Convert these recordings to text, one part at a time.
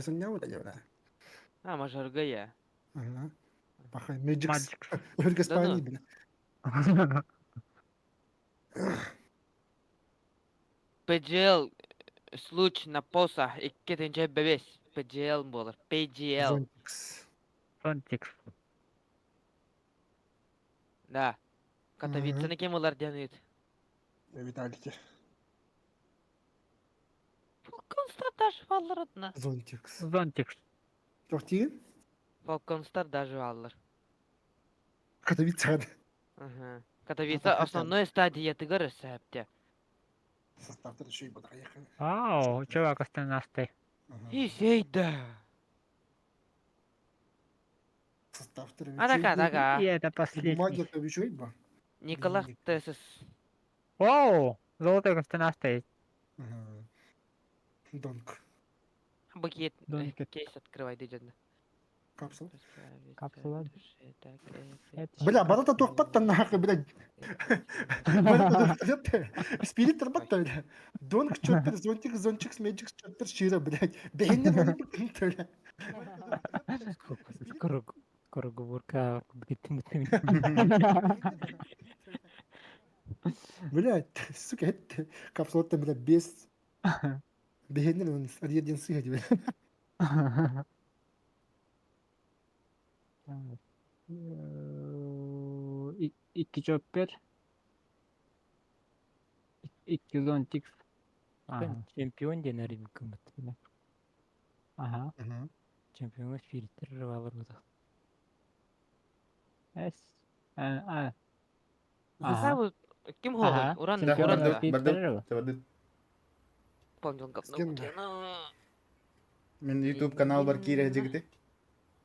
Сонньообут дьэ А, мажорга я. Ага. Пахай, Magix. Magic. Ольга Да ну. Спани, бля. PGL случ на поса 2 бэбес. PGL буолар. PGL. Зонтикс. Фронтикс. Да. Катовицаны ким ылар диэн ыйыт. Виталики. Фолконстар даже бааллар одна. Зонтикс. Зонтикс. Туох диигин? Фолконстар даже бааллар. Катовицаҕа Ага. Катовица основной стадиятыгар өссө Составтар үчүгэй буолар. Вау, чувак останастай. Исей да. Составтар Адака, адака. И это последний. Бумаги үчүгэй ба. Николах Тесес. Вау, золотой костянастый. Донк. Букет. Донкет. Кейс открывай, деден. Капсула. Капсула. Бля, барыта туохпаттан нахуй, блядь. Спирит тарбатта, бля. Донк чоппер, зонтик, зончик, меджик, чоппер, шира, блядь. Бэһиннер бля. Скороговорка Блядь, сука, это капсула бля, без... Бэһиннер он один сыгать, бля. Икки чоппер. Икки зонтикс. Ага. Чемпион диэн арыйбыккыммыт. Ага. Чемпиоҥҥа спириттэр рыбалар буолуох. С. А. Ага. Ким хоҕой? Уран, Да, уран да. Бардым, бардым. Помнил С кем да? Мин YouTube канал бар киирэ дьигити.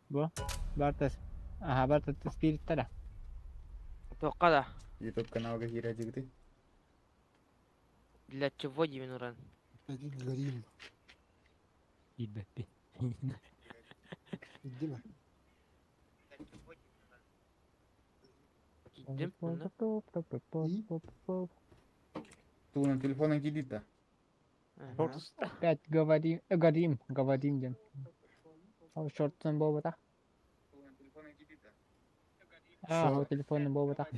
Бу. Бартас. Ага, бартас спириттара. Тоққа да. YouTube каналга киирэ дьигити. Для чего Димин уран? Горим. Билбэппин. Дима. Киирдим. Туунан телефонан киирдит да? Опять говорим, горим, говорим диэн. Ол шортун буолбатах. Аа, ол телефонун буолбатах.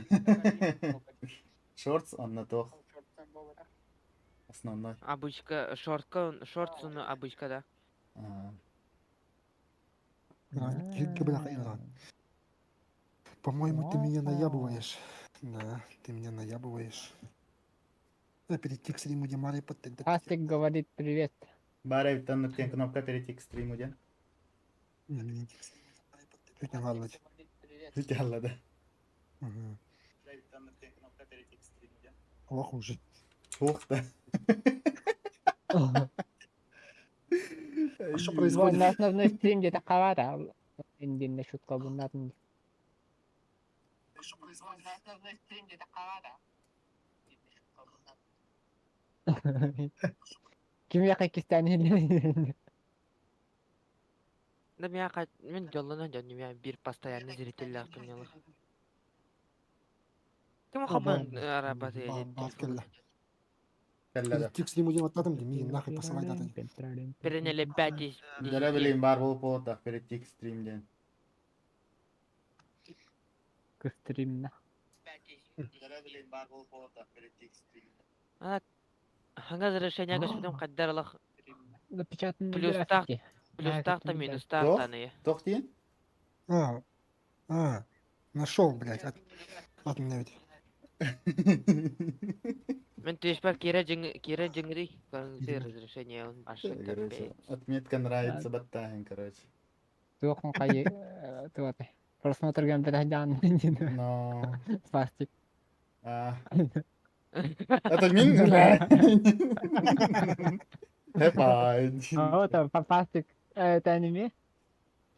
Шортс онно туох? Основной. Обычка, шортка, шортсуну обычка, да. По-моему, ты меня наябываешь. Да, ты меня наябываешь. Да, перейти к стриму Димары под Астик говорит привет. Баар эбиттэн диэн кнопка перейти к стриму диэн. Чуть не ладно. Чуть аллада. Ох уже. Ух да. А что происходит? На основной стрим где-то хавата. Индин шутка буннатын. Что происходит? На основной стрим где-то хавата. Ким яка кистани Да меня мен дьоллонон дьон меня бир постоянный зритель поняла. Ким хабан арабаты Кэллэ да. Перейти к стриму Дима Татам, мигин нахуй посылай даты. Переняли 5 из Дара 10. билигин баар буолуп буолуоттаах перейти к стрим диэн. К стримна. Дара билигин баар буолуп буолуоттаах перейти к стрим. Ана ханга разрешение господин каддарлах Напечатанные Плюс так. графики. плюс так-то минус Туох? так-то Туох диэн? А, а, нашел, блядь, от, от меня ведь. Мен түспэр кире жиң кире жиңри көрүҥү разрешение он ашык Короче, отметка нравится баттааһын, короче. Туох кай туоты. Просмотр гэмбэрэхдаан Но... Спастик. А... Это мин? Эпа. Вот пастик это аниме.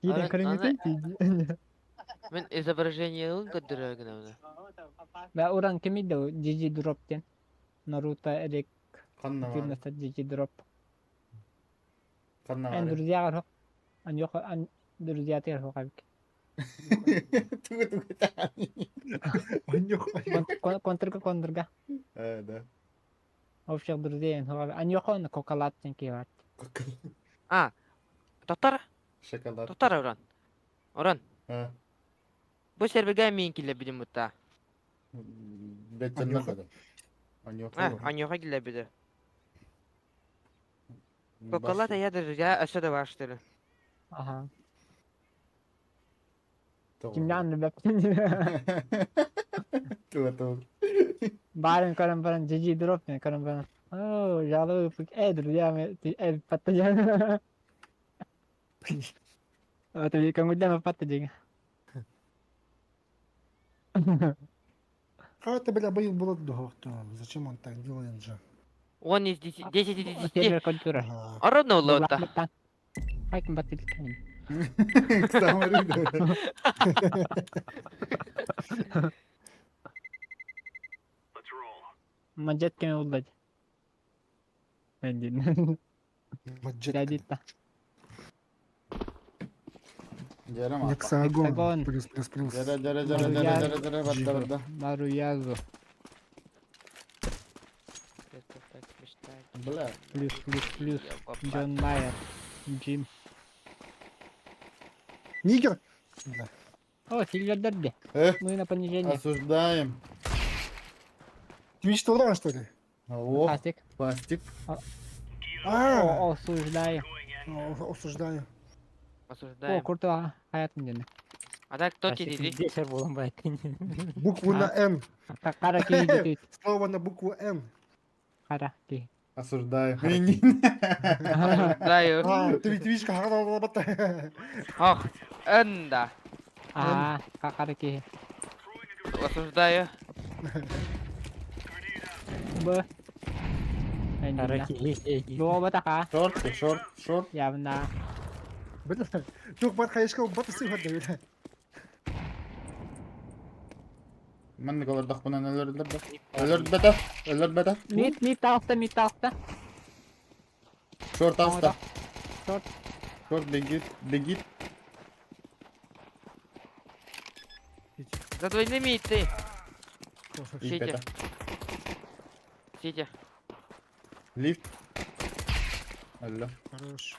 Киирэн Аны- көрүҥүтүй Мен изображение көрдөрөр гынабына. Да уран кими да GG дроп диэн. Наруто Эрик Ханна бар? фирмасы GG дроп. Ханна Эн бар? друзья рох. Ан yok ан друзья тер хокабик. Тугу тугу таани. Контрга контрга. Э, да. Общих друзей эн хокабик. Ан yok он кокалат тен ки бар. А. Татар, Шоколад. татар уран. Уран. А. Бу серверге мин киллэрбитим бутта. Бэттэннэр Анюха. да. Анюха. А, Анюха киллэрбитэ. Коколата я друзья, өссө да баар что ли? Ага. Кимнээн билбэппин. Туга туга. Баарын көрөн баран GG drop диэн көрөн баран. Оо, жалобы э, друзья, э, паттадьан. Это көҥүллээн паттадьан. А это, бля, быйыл было Зачем он так делает же? Он из 10, 10 из 10. Сервер культура. Ага. Орон улуутта. Хайкын батылкан. Кстамары. Мажет кеме уллад. Мен Маджет. Дядитта. Дьэрэ мааппа. Гексагон. Гексагон. Плюс, плюс, плюс. Дьэрэ дьэрэ дьэрэ дьэрэ дьэрэ дьэрэ барда барда. Маруязу. Бля. Плюс, плюс, плюс. Джон Майер. Джим. Нигер. Бля. О, Сильвер Дерби. Э, Мы на понижение. осуждаем. Ты что, уран, что ли? О, Пастик. пластик. А, О, осуждаю. о, осуждаю. О, Осуждаем. курту хаятым диэн. А так кто тебе Десер буолан байтын. Букву на Н. Хара киһи диэт. Слово на букву Н. Хара киһи. Осуждаю. Осуждаю. А, ты ведь видишь, как она Ох, Н, да. Аа, хара киһи. Осуждаю. Б. Хара киһи. Луобатаха. Шорт, шорт, шорт. Явна. Бля, туох бар хайышка бат сыйхат да Маннык олордохпунан өлөрдө да. Өлөрбөтө, өлөрбөтө. Мит, мит таалта, мит таалта. Шорт аста. Шорт. Шорт бегит, бегит. За двойными идти. И Сити. это. Сити. Лифт. Алло. Хорош.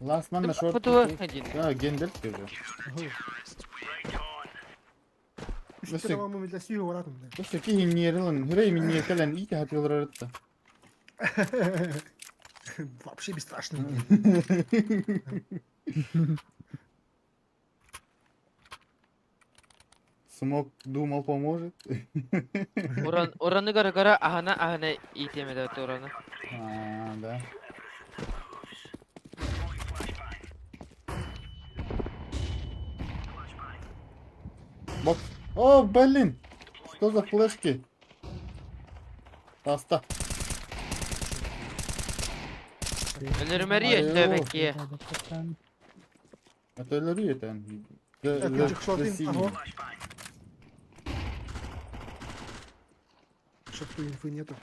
Ласт ман на шорт. Футбол один. Да, гендер уже. Үстэ мамы для сүйі баратын, бля. Өссө киһи нерилен, хүрэй минне кэлэн иити хатыларытта. Вообще бесстрашный. Смок думал поможет. Уран, ураны гора гора, ахана ахана итеме да ураны. А, да. Бокс. О, блин! Что за флешки? Таста. Өлөрүмэри Айоо. өстөөбөкки. Это өлөрүү это. Так, этих шотын, ага. Шоту инфы нету.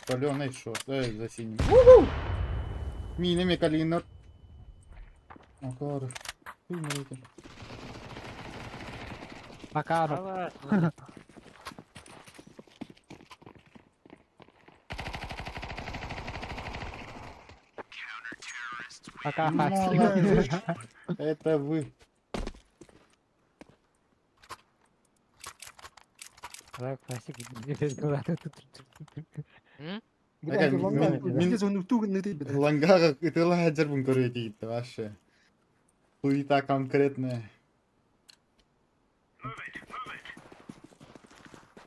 Каленый шот. Эй, за синим. Минами калинор. Макаров. Хуй на это. Макаров. Пока, Молодец. Это вы. Так, пластик. Бля, Ага, ланга, мин- здесь он туг не ты, бля. Лангага ытыла хаджар бун көрөйт вообще. Хуета конкретная.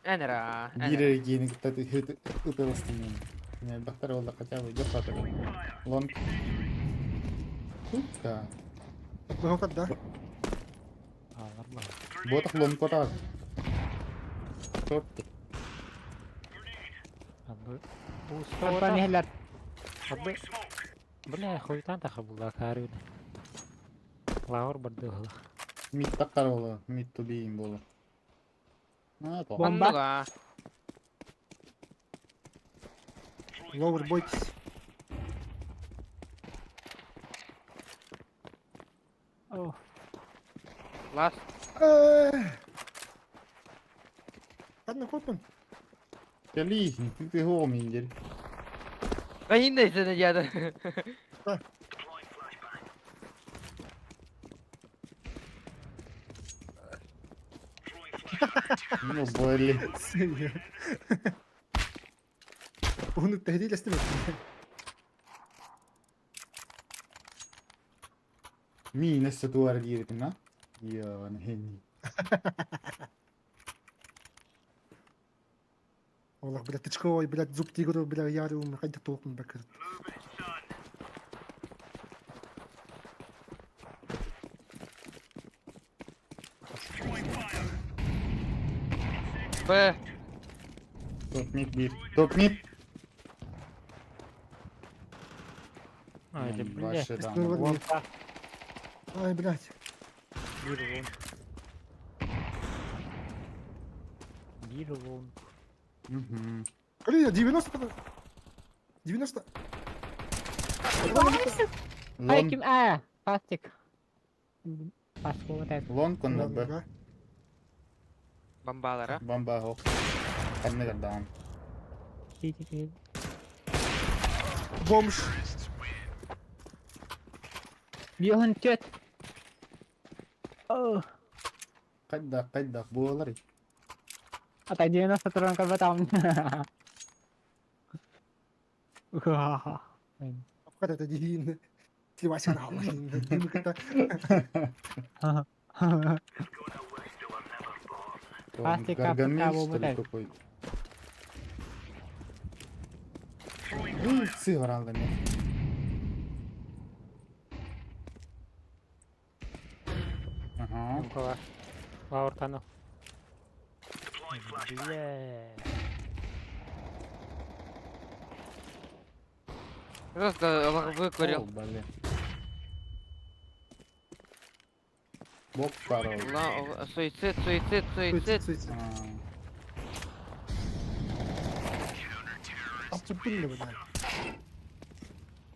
Энера. Энера. Биир эргиэни кытта ытыластын. Не, доктор ол хотя бы идет потом. Лонг. Сука. Выход, да? Ботах лонг котар. Шорт. Компаниялар. Бля, хуйтан тахабулла карын. Лаур барды хала. Мид таққар болы. Мид тубиин болы. А, то. Бомба. Оннуга. Ловер, бойтесь. О, Лас. Ладно, копим. Кэлии, ты хооминдер. Военный заряда. Ну, блин. Уһун тэһдиилэстим. Миин өссө туора дииритин а? Йоо, хенни. Олох, блядь, тычковой, блядь, зуб тигру, бля, яриум, хайда толкун бакыр. Б. Топ мид бир. Топ мид. Ай, да, бля. Ваше да. Ну, Вон так, Ай, блядь. бир вон. Бир вон. Мгм. Блин, 90... 90... Ай Лонг, ким а, пастик. Пастик вот лонг он на Б. Бомбалара. Бомба хок. Ханны гардаан. это. Бомж. Биоһун түөт. О, Кайда, кайда, буолар. ата 90 туран карбатам. Апкат это дигин. Тивасин аллахин. Пастик Гаргамель, капка что ли, буолбут. какой-то? Ну, сыграл да Ага. Юмкала. Лаур тану. Бля. Просто выкурил. О, блин. Боб парол. Суицид, суицид, суицид. Суицид. А, Отступили, блядь.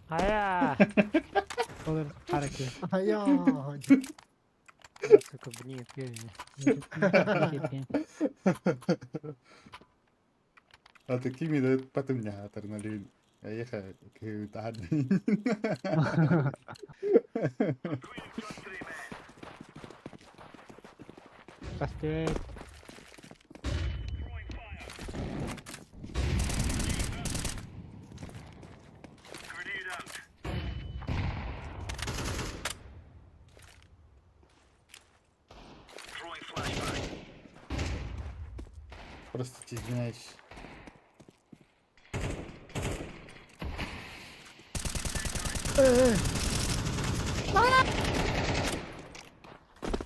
Ая! Олар харакет. Ая. Сука, блин, А такими да потом не атерналин. Ехай, тахад. Пастик. Простите, извиняюсь.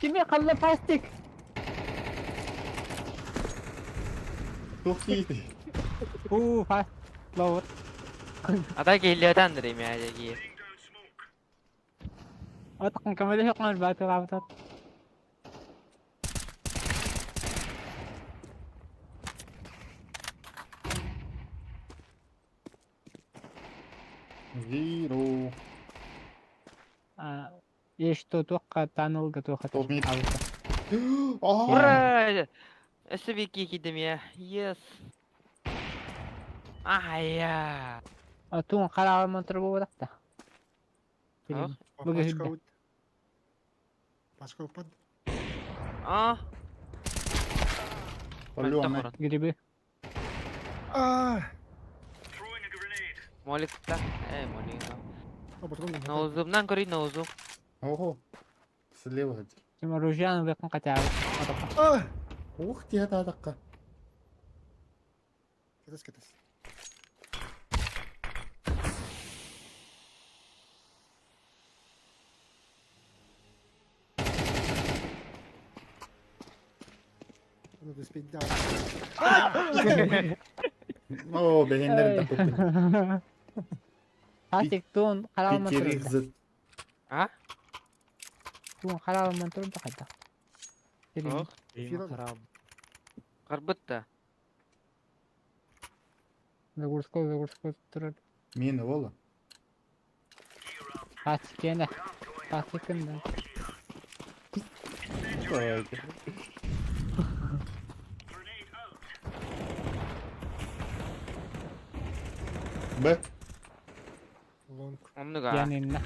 Кими қалла пастик? Тух кийди. У, паст. Лаур. А так я Леотан ремя, Атакын камере хакмар баты лавтат. Виру. А, Есть туаққа танылга туаққа. Топ мид. А, Ура! СВК кидем я. Yes. Ая. Туун қарағыман тұрып болдақта. А? Бүгін Пачка хүнде. ут. Пачка упад. А? Полёны. Грибы. А. Молик та. Молик. А патрон. Наузумнан кори наузум. Ого. Слева хотел. Ким ружьяны бекін қатағы. А. Ух ты, это атака. Кетес, кетес. Надо успеть, да. О, бегендер такой. Пастик туун қарағыман Пятерых тұрып. за... А? Туун қарағыман тұрып қайта. Ох. Фирон. Хараб. Карбытта. Загрузка, загрузка тұрыр. Мины вола. Пастик ені. Пастик кімді? Ой. Б. Long. Оннук аа. Дианинна.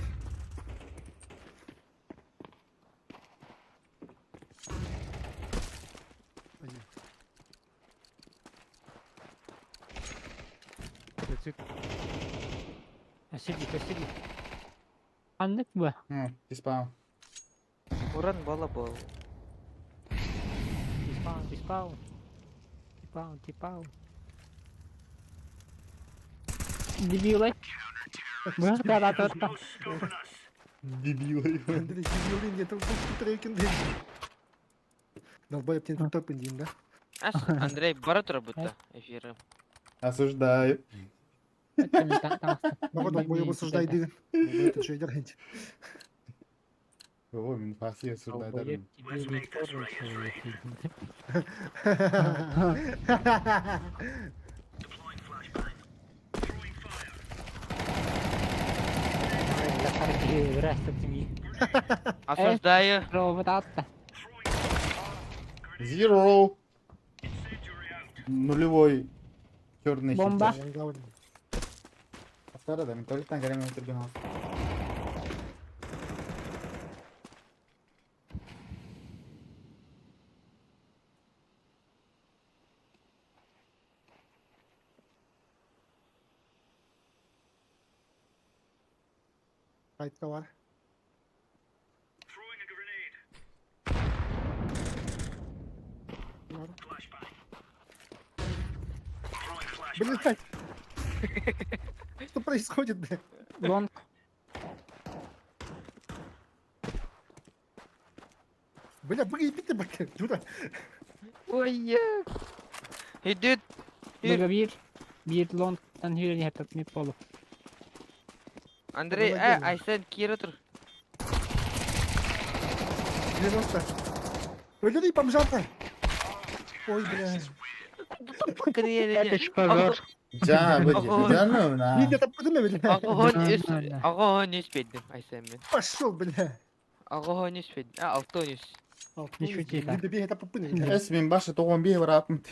Өссө биир, өссө биир. Ханнык бу? Диспаун. Уран бола бол. Диспаун, диспаун. Типаун, типаун. Дебилы. Быһа таата. Дебилы. Андрей, дебилы, нет, тут трекинг. Долбоеб, тебе тут топ один, да? Ас, Андрей, бара турар бутта эфиры. Осуждаю. Баҕа долбоеб осуждай дигин. Это что делаете? Ой, мин фаси осуждаю. Долбоеб тебе не тоже человек. Осуждаю. Робот Zero. Нулевой черный Бомба. хитер. Повтора, да, туалеттан кэлэн өлтүргүн Айтка бар. Блядь! Что происходит, блядь? Long. Бля, выеби ты, блядь, дура. Ой, Идет. Быга биир. Биир longтан хүрэн иһэр мид болу. Андрей, э, Айсен киирэ тур. 90. Өлөрүй бомжарка. Ой, бля. Это шпагар. Жа, бу да ну на. Не, это подумай, бля. Аҕа үс биэрдим Айсен мин. Пошел, бля. Аҕа үс биэрдим. А, алта үс. Не шути, да. Не это попыны, бля. Эс мин башы тоҕон бии барааппын.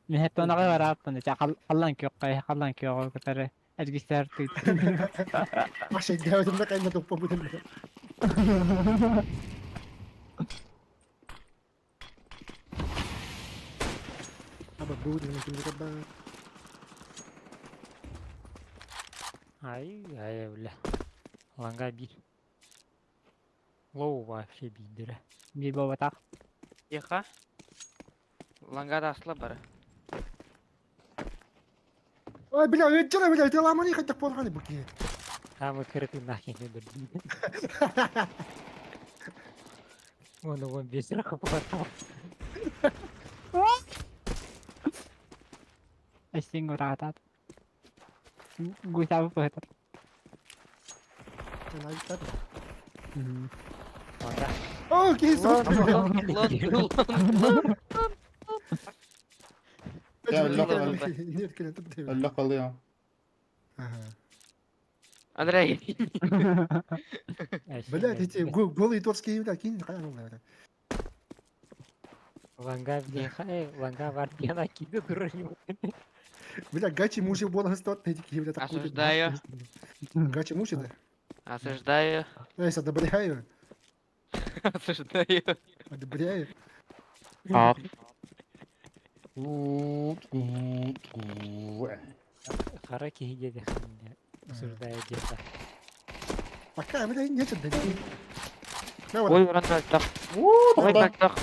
Мин хеттон аҕай барааппын. Халлан киокка, халлан киоҕо кытары эргистэр тыйт. Маша, я вот на кайна тут побудем, бля. Аба будет, на кем Ай, ай, бля. Ланга биир. Лоу вообще биирдэрэ. Биир буолбатах. Тихо. Лангада асла бары. Ой, бля, өлтүрэ, бля, ты ламани хотя порхали буки. Самый кырытый нахер не дурдин. Вон, вон, весь рахапатал. Эстиң ураатаат. Гуйсаабы быһытар. О, окей, Лонг, лонг, лонг, лонг. Нет, Өллөх балыам. Андрей. Блядь, эти голые торские, бля, кинь, бля. Ланга ланга вар пьяна кида дурню. Бля, гачи мужи было стот, эти бля, так Осуждаю. Гачи мужи, да? Осуждаю. Я одобряю. Осуждаю. Одобряю. Хараки где Осуждаю где-то. Пока, бля, нет, да. Ой, уран так. Ой, так, так.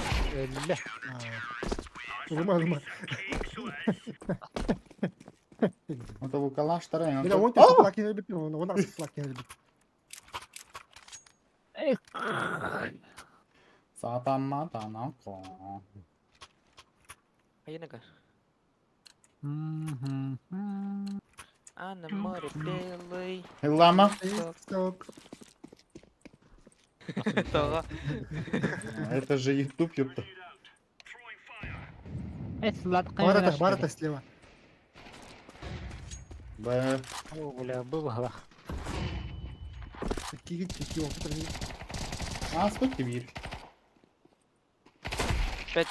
Ля. Лума, лума. Это был калаш второй. Бля, он тебе плаки не любит, он нас плаки не любит. Сатана, тана, ко. Айнака. А на море белый. Лама. Того. Это же YouTube, ёпта. Барата, барата слева. Б. О, бля, было. Какие какие он А, сколько бир? Пять.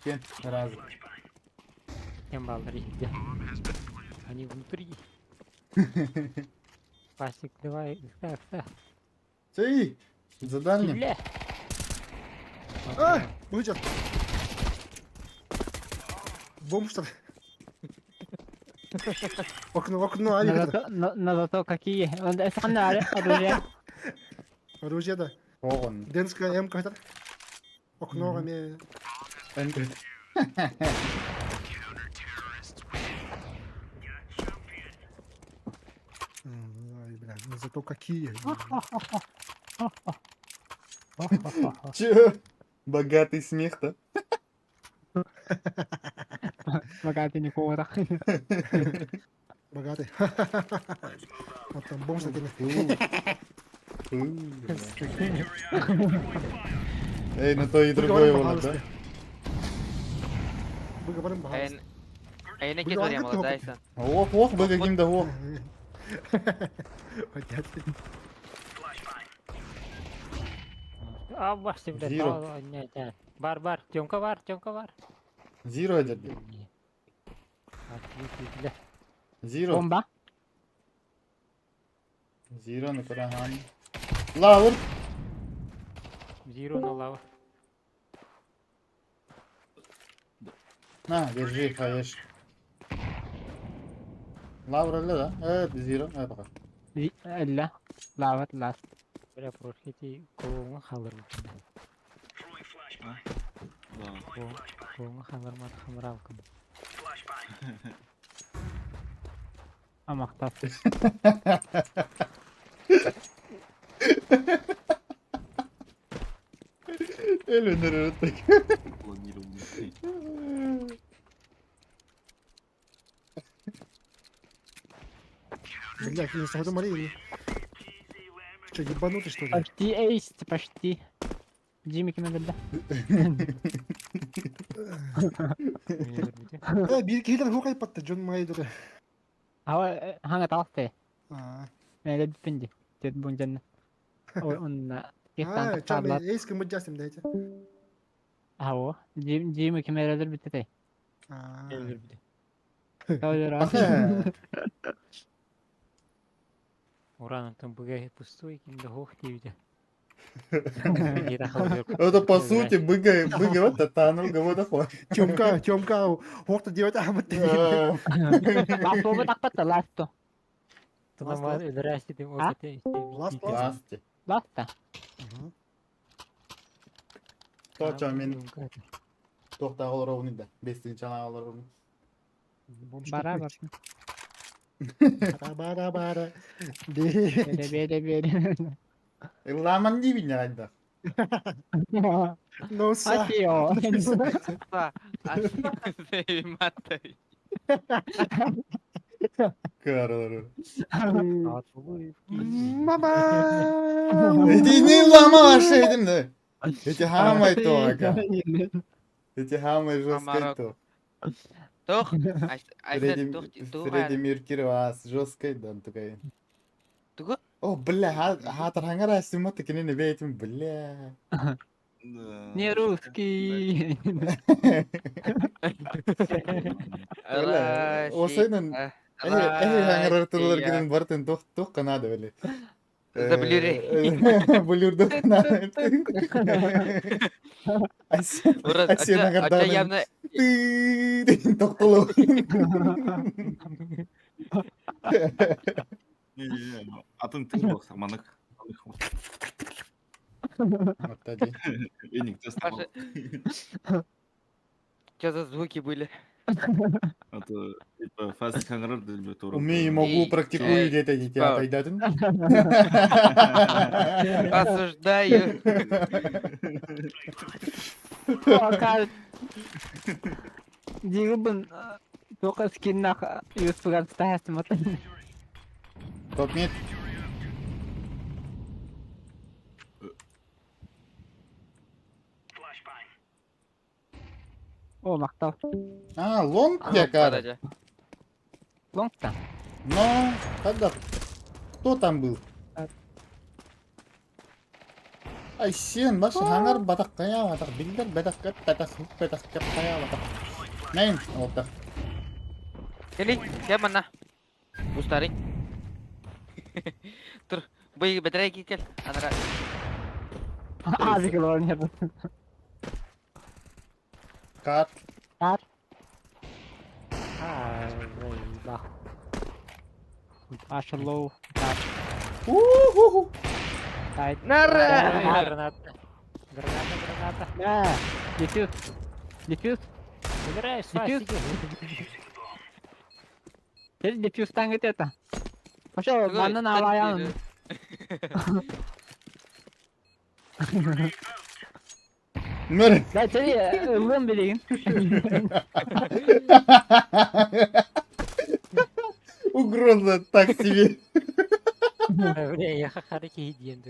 Икки раз. Кем баллар иһирдьэ. Они внутри. Пасик, давай, ыкса, ыкса. Сей! За дальним. Бля! А, выйдет. Бомж что ли? Окно, окно, Но авик. зато, но, но зато какие. Он сахнары, оружие. Оружие, да. Оҕон. Денская М катар. Окно, ме. Ай, бля, ну зато какие. Че? Богатый смех-то. Богатый не повара. Богатый. Вот там бомж такой. Эй, на то и другое было, да? Выговорим богатство. Айна кетория молодайся. Ох, ох, бы каким-то ох. Хотят. А, башты, блядь, Зиро. Бар, бар, Тёмка бар, Тёмка бар. Зиро одерби. Бля. Зиро. Бомба. Зиро на Караган. Лаур. Зиро на лава. На, держи, хаешь. Лаур эле да? Зиро, пока. Illa. Лават ласт. Бля, прошлите колоңа халыр. Колоңа халыр мат хамралкым. Амахтас. Эле так. Бля, не сходу Марии. Что, ебанутый что ли? Почти эйс, почти. Джимми ким да. Бир киһилер хук айпатта Джон Майдер. Ава ханга талты. А, Мен биппинди. Тет бунжан. Ой, он а, кехтан чам тарлат. эйс кым жасым дайте. Аво. Джимми ким эрелер битте. А, Уран там быга пустой, ким да хох дейді. Это по сути быга, быга вот это, ну вот охот. Тёмка, Тёмка, хохта делать ахмат. Ласто такпатта ласто. Здрасте, ты Ласт, Ласти. Ласта. То ча мен тохта олар да. Бестин чана олар Бара бар. Бара бара бара. Бере бере бере. Ламан дибин айда. Ну са. Асио. Матай. Каралар. Мама. Эти не лама ваша да. Эти хамай то ага. Эти хамай жестко то. Тох, айса тох Фредди Меркьюри вас жестко да такая. Тугу? О, бля, хатар хангара симат кине бейтим, бля. Не русский. Осайнан Эй, хангара тулар киден бартын тох тох канада били. Заблюри. Блюрду канада. Ача явно Токтолу. Атын тыл болса, манык. Что за звуки были? Это типа фаст ханграр Умею, могу, практикую где-то дитя отойдатын. Осуждаю. Дигубын только скиннах юспугар стахастым. Топ мид. О, мактал. А, лонг якар. Лонгта. Но, когда? Кто там был? Айсен баш хаңар батах каябатах биллер бэтэх көппэтэх хүппэтэх кеп хайаабатах. Мейн олтах. Кели, кем манна? Бустарый. Тур, бый бэтэрэй кел. Анара. Азик олорон иһэр. Кат. Кат. А, Паша лоу. Кат. У-ху-ху. Сайт. Нара! Граната. Граната, граната. Да. Дефьюз. Дефьюз. Забирай, Дефьюз. Сиди. Теперь дефьюз тангет это. Пошел, манна на аваян. Мөр. Да, смотри, ылым билигин. Угроза так себе. Бля, я хахарики диэн.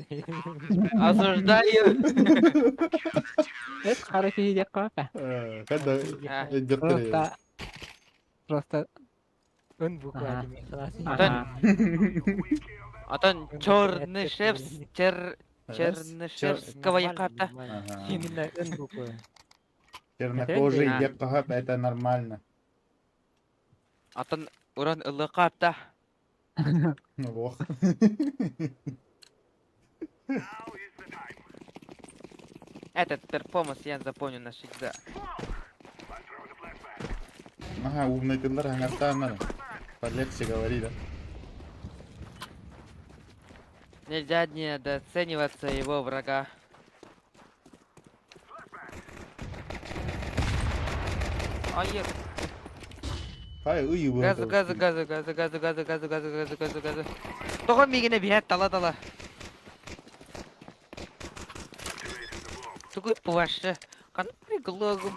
Осуждаю. Это хороший идея кофе. Когда Просто... Просто... Ын буква Ага. диэн. Ага. Атон Чернышевс, чер... Чернышевского яката. Именно ын буква. Чернокожий А. деп это нормально. Атон уран ылыката. Ну ох. Этот перформанс я запомню навсегда. Ага, умный тыллар хаңартааннар. Полегче говори, да? Нельзя недооцениваться его врага. Ай, Хай, уй, уй. газы, газы, газы, газы, газы, газы, газы, газы, газы, газы, газы. Тоҕо миигин биһэт тала тала. Тугу пувашы. Қандай глогум.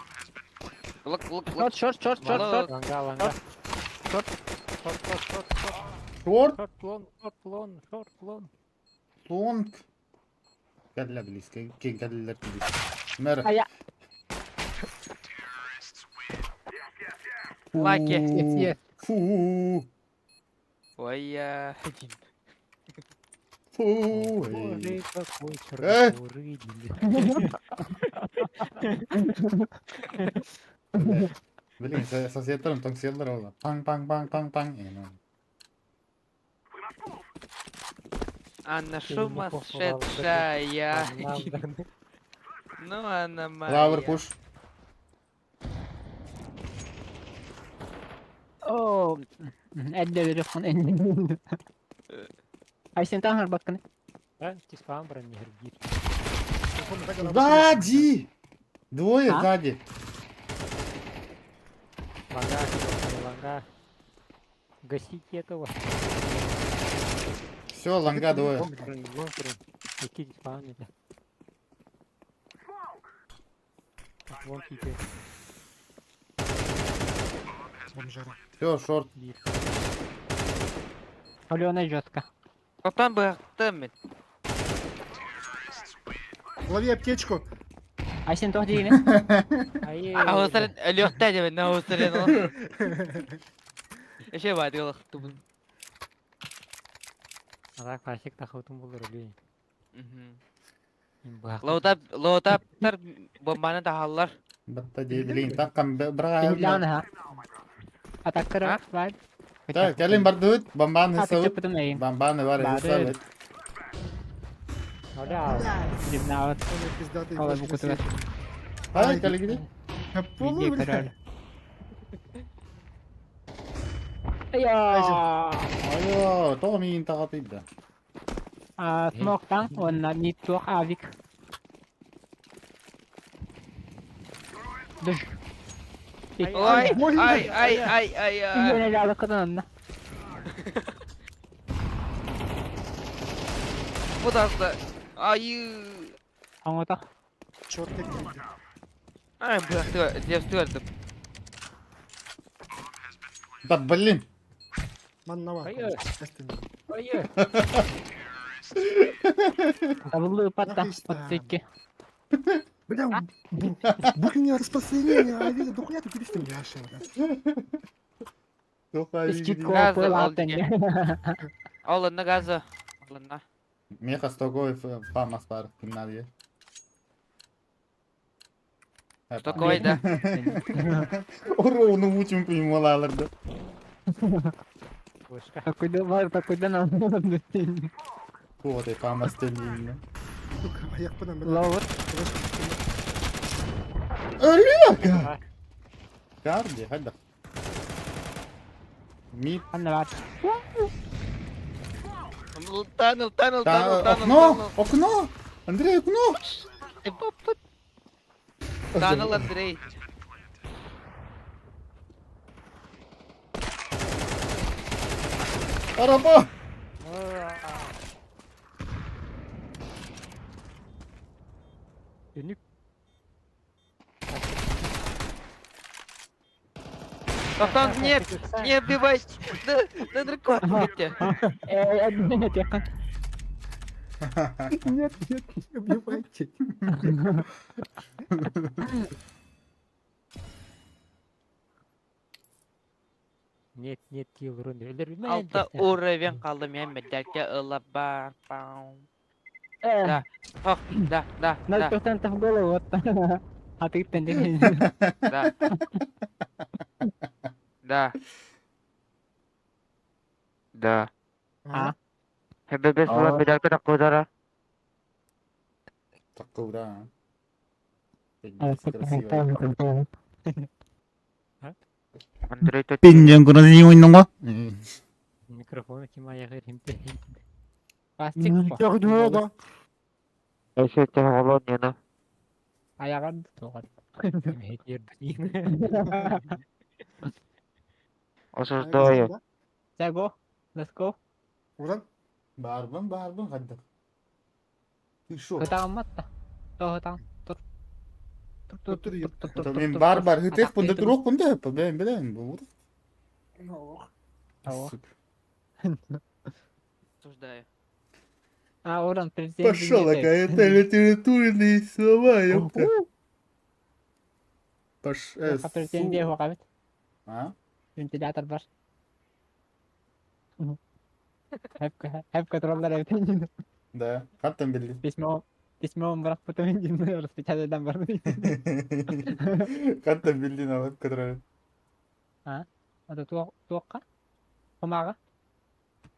Глок, глок, глок. Шорт, шорт, шорт, шорт, шорт. Ланга, ланга. Шорт. Шорт, шорт, шорт, шорт. Шорт, Шорт, лонг, шорт, лонг, шорт, лонг. лонг. Кәллә близко, кең кәлләләр тиде. Мэр. А я- Лаки. Yes, yes. Фу. Ой, я... Фу. Боже, какой Э! чернокожий. Блин, Блин, соседтарым тоңсиялар ола. Паң паң паң паң паң. Э, ну. Анна Ты не мог сумасшедшая. Ну, она моя. Лавр пуш. О, Эдде берёк он. Айсен таңар бакканы. Да, тиспам брани гербит. Сзади! Двое А? сзади. Ланга, ланга. Гасите этого. Все, ланга двое. Лонг брани, лонг брани. Какие диспауны-то? Лонг идет. Бомжара. Все, шорт. Алена жестко. Потом бы мен. Лови аптечку. Айсен тоқ дегені. Ауысырын өліқті деп, ауысырын ол. Эше байды олықты бұн. Ара классик тахытын булыр өлейін. Лоутап, лоутаптар бомбаны тахаллар. Батта дей, блин, таккан бра. Билланы ха. Атаккара А? слайд. Так, кәлем барды бомбаны Атак сауыт. чапытым эйин. Бомбаны бар Барды. сауыт. Оля, Димнават. Самые пиздатые Алай флешки на бу көтүгөр. свете. Хай, кәле А полу, Видео бля. король. Айа. Айо, тоғы миын тағатып да. А, Смоктан, онна мид туох авик. Дүш. Ой, больно. ай, ай, ай, ай, ай. Үйене жалы кыдан онна. Бу да Ай. Оңото. Чёрт, как видно. Ай, бырақты, девсті өлдім. Да блин. Маннова. Ай, ай. Ой. Табылы патта. Нахуй там. Отсекке. Бля, бухня распространение, а видно, дохуя ты перестань, бля, шея, бля. Тоқа Скидка Газы қойла алды. аттан. Алынна газы. Алынна. Миэхэ стоковой фамас баар кимнадыйар. Такой, да. Уруну учим прималаларды. Вышка. Такой бар, такой да нам. Туотай фамас теннинне. Сука, аяқпынан бір. Ловыр. Өлүөкө! Карди, хайда. Мид. Ханна бар. Танул, танул, танул, танул, Окно! Окно! Андрей, окно! Танул, Андрей. Араба! Түнүк. Пацан, нет, не убивай. Да, да, дракон, где? Э, нет, я. Нет, нет, не убивайте. Нет, нет, кил рун. Өлөр билмэн. Алта уровень қалды мен медальке ылаба. Пау. Э, Да. Ох, да, да, да, 0% в голову, вот. А ты пенди. да. Да. Да. А? Хебебес була медалька такудара. Такой, да. Красиво. Андрей тут. Пинжен красивый нога. Микрофон ким аягы римте. Пластик. Да. Еще технология, Аягын туган. Осуждаю. Go. Let's go. Уран. Барбын, барбын, хайда. Ты шо? Хытаамматта. Тоһытаң. Тур. Тур тур тур тур тур. Мен бар бар хытых бунда турук бунда бен билем бу. Ого. Осуждаю. А, уран президент. Пошел, это литературные слова, ёпта. Паш, Президент хугабит. А? Вентилятор бар. Хепка, хепка троллар эбит. Да, хаттан билди. Письмо, письмо брат потом распечатать бар. Хаттан билди на веб который. Ата туокка. Хомага.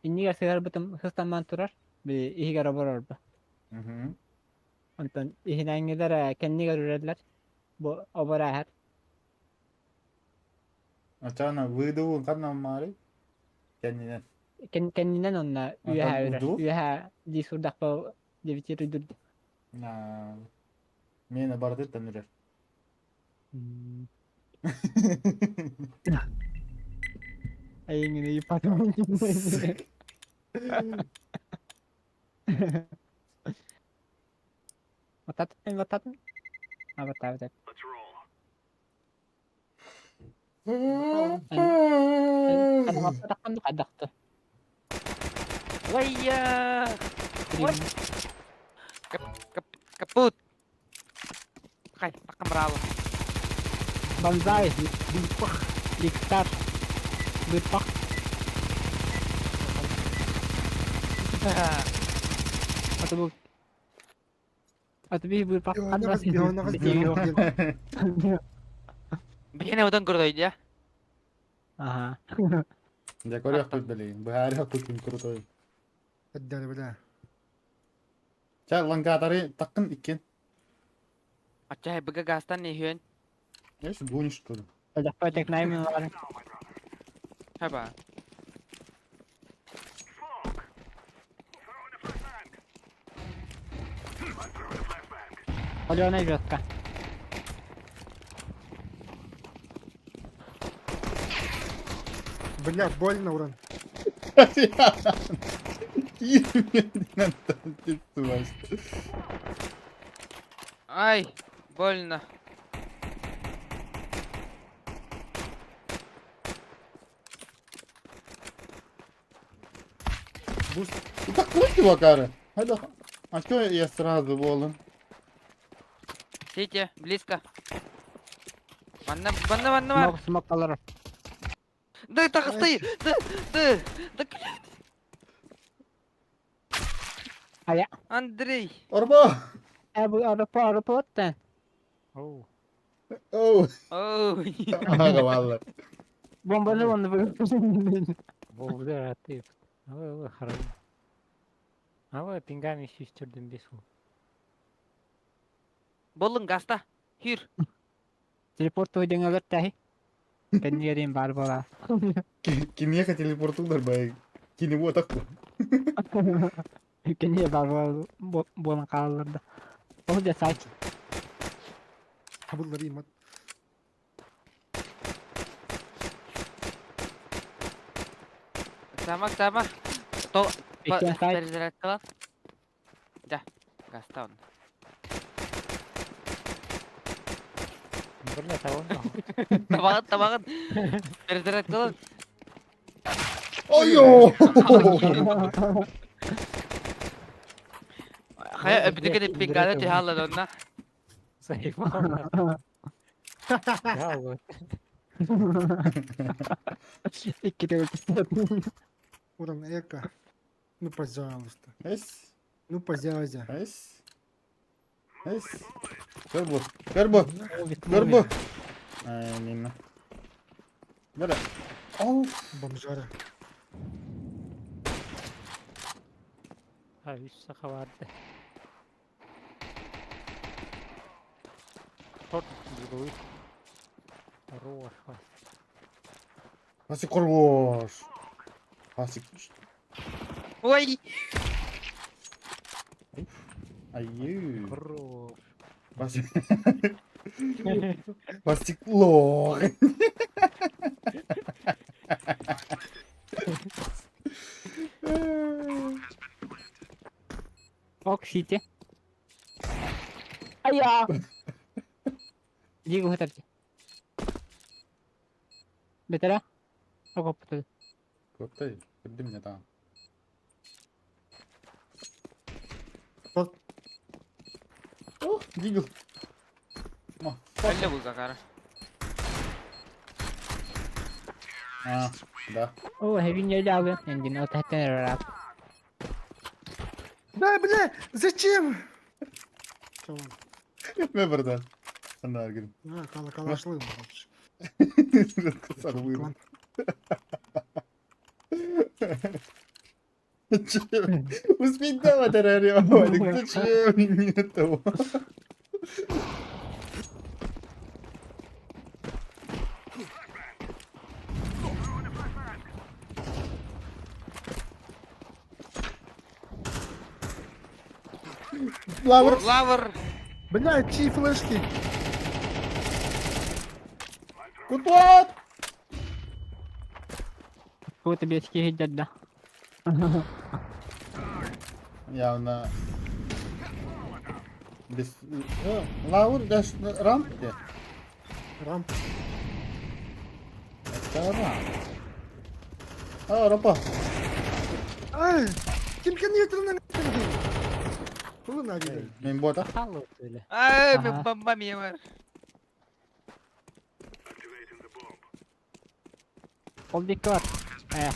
Иннига сыгар бытым хыстаман турар. Би ихигер оборор ба. Мгм. Онтон иһинээҥҥилэр кэннигэр үрэллэр. Бу обор ааһар. Ачана выдувун канна мари. Кеннинен. Кэннинэн онно Онтон үөһээ үрэр. удуу? Үөһээ дии сурдахпа дебитир үйдүр. На. Мена барды танырар. Айыңын ипатым. Бататын, бататын. А, бата, бата. Ана кадакты. Вайя! Капут! Хай, покамрала. Банзай. Диктар. Бырпах. Аты бу. Аты би бырпах. Бихене одан крутой, да? Ага. Я көрөх тут билигин. Быһаарых тут ким крутой. Әддәре бля. Ча лангатары таккын иккен. Ача быга гастан не хүйен. Эш гонишь что ли? Жакпай тек наймын бар. Хаба. Алена жестко. Бля, больно, уран. Ай, больно. Буст. Так вот его кары. А чё я сразу волан? Сити, близко. Ванна, ванна, ванна, ванна. Смок, смок алар. Да, так, стой! Да, да, да, Хайа. Андрей! Орбо! Э бу арыпа арыпа Оу. Оу! Ой! Ага, валла. Бомбаны онно бу. Бовдыр аты. Ой, ой, хорошо. Ава пингами сүүстөрдүн бес ол. Боллун гаста. Хүр. Телепорт туйдың өлөр тәһи. Кэннигэрин бар буолаа. Киниэхэ телепортулар бай. Кини вот так. Кэннигэ бар буолан хааллар да. Ол да сайт. Хабыллар имат. Сама, сама. То... Иккиэн сайт. Перезарядкалан. Да. Гаста он. Бля, того. Табағын, табағын. Перезарядкалан. Ой-о! Хайа, өбүтүкэ пинганы түһаллар онна. Заебал. Я вот. Икки төгүл. Уран эко. Ну, пожалуйста. Эс, Ну, пожалуйста. эс. Эс. Көр бу. Көр бу. Көр бу. Ай, мимо. Бара. Оу. Бомжара. А, үс саха барды. Торт другой. Хорош, Вася. Васик хорош. Васик. Ой! Аю. Хорош. Васик. Васик лох. Ок сити. Ая. Диго хатарчы. Бетера. Окопту. Көптэй. Кірдім не там. Вот. О, дигл. Ма. Әлле бұл Захара. А, да. О, хевин ялы. Эндин от хаттан рап. Да, бля, зачем? Чё он? Мен бірден. Анда аргин. А, кала калашлы. Сарвыр. Успеть давать, Зачем мне того? Лавр! Лавр! Бля, чьи флешки? Кутуат! Кого-то бечки хидят, да. Явно. Без... Лаур, даш рамп где? Рамп. Это рамп. А, рампа. Ай, ким компьютерный Кулына видели. Мен бота. Алло, или? Ай, Ага. мен бомба мен бар. Ол дикки бар. Ая.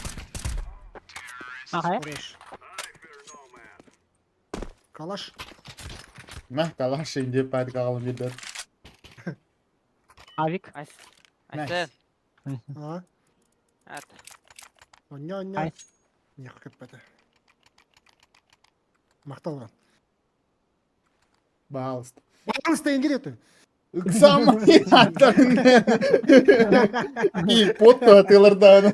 Ага. Хорош. Калаш. Мә, калаш инде пәд калым бирдер. Авик. Айс. Айсен. А, Ат. оня, оня. Ай. Не, как это. Мақталған. Пожалуйста. Пожалуйста, ингредиенты. Самый аттарын. И потто атылардан.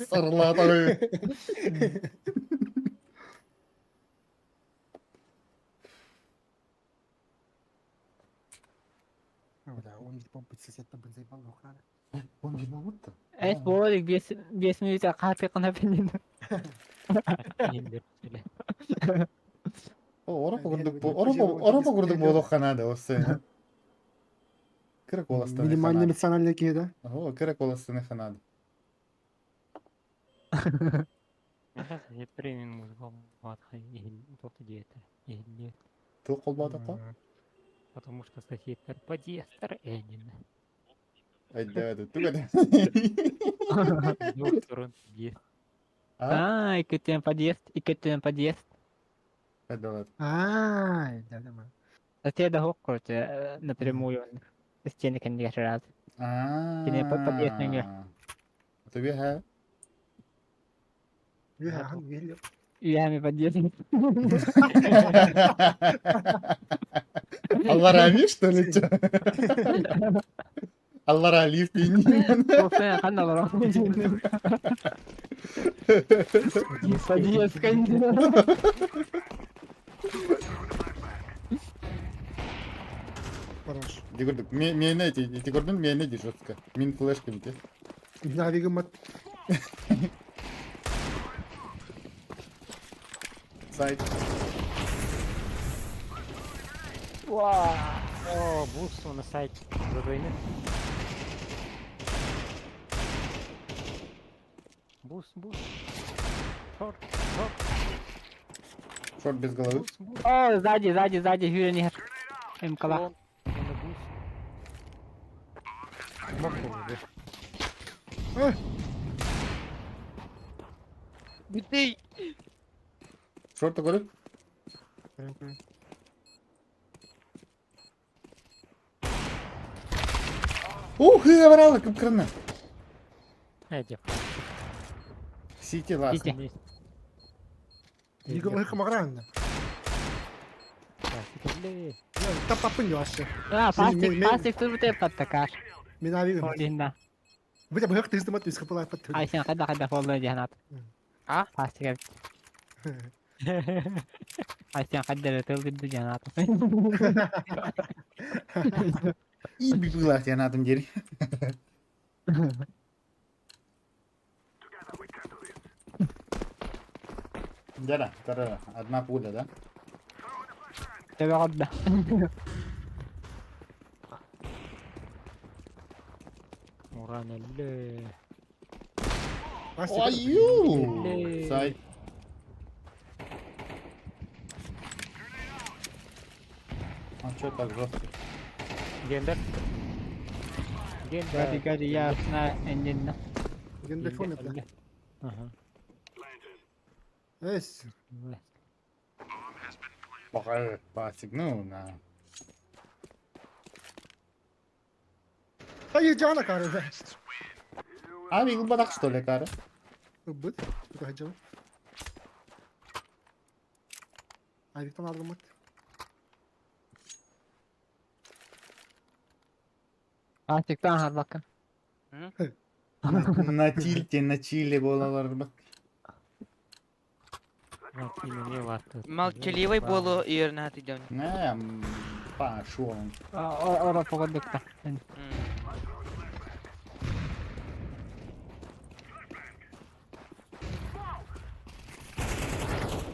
Сарлатары. Бля, он ведь помпить сосед там заебал, охрана. Он бит Эс болик бес бес минут каты кына пенин. Оропа курдук оропа курдук болук ханады осы. Кыра коластаны Минимально ханады. эмоциональный кей, да? О, кыра коластаны ханады. Тыл колбады ко? Потому что сосед подъезд Энин. Айда, түгәдә. Двух сторон подъезд. А? А, иккитин подъезд, иккитин подъезд. Хайдалар. Аа, да. Соседа хук, короче, напрямую стены кэннигэр сразу. Кини подъезд нөҥүө. А. Тебе ха? Үөһэ үөһэ. Үөһэми подъезд. Алларами, что ли, чё? Аллара лифт Туохтан ханна олорор. Подъезд кэннигэр. Хорош. Дегурдук, мені эти, дегурдун мені де жестко. Мин флешками те. Навигамат. Сайт. О, бус на сайт задвойны. Бус, бус. Шорт, шорт, Шорт без головы. бус, бус. О, сзади, сзади, сзади, хүрэн иһэр. МКла. Он на бус. Мог бы. Бүтей! Шорт говорит? Ух, я брала, как крана. Эти. Сити ласт. Сити. Игл хамагран. Тапапын яшы. А, пастик, пастик турбуте паттакар. Мен авигамат. Олинна. Бля, быһах тыстымат үс хапалай пат. Айсен хайда хайда фолло диһанат. А? Пастик. Айсен хайда тыл бидди диһанат. И бигла, я на этом деле. Да, да, одна пуля, да? Төбө Уран элле. Ой, сайт. А чё так жестко? Гендер. Гори Гендер. гори ясно эннинна. Гендер фон это. Ага. Эс. Пока пасик, ну, на. Ай, жана кары. А, бигл бадак, что ли, кары? Быт. Хаджа. Авиктан алдымат. Пастиктан харбаккан. На тильте, на чиле болалар бак. Молчаливый болу үйерін хатыден. Не, пошел. Ора погоддукта.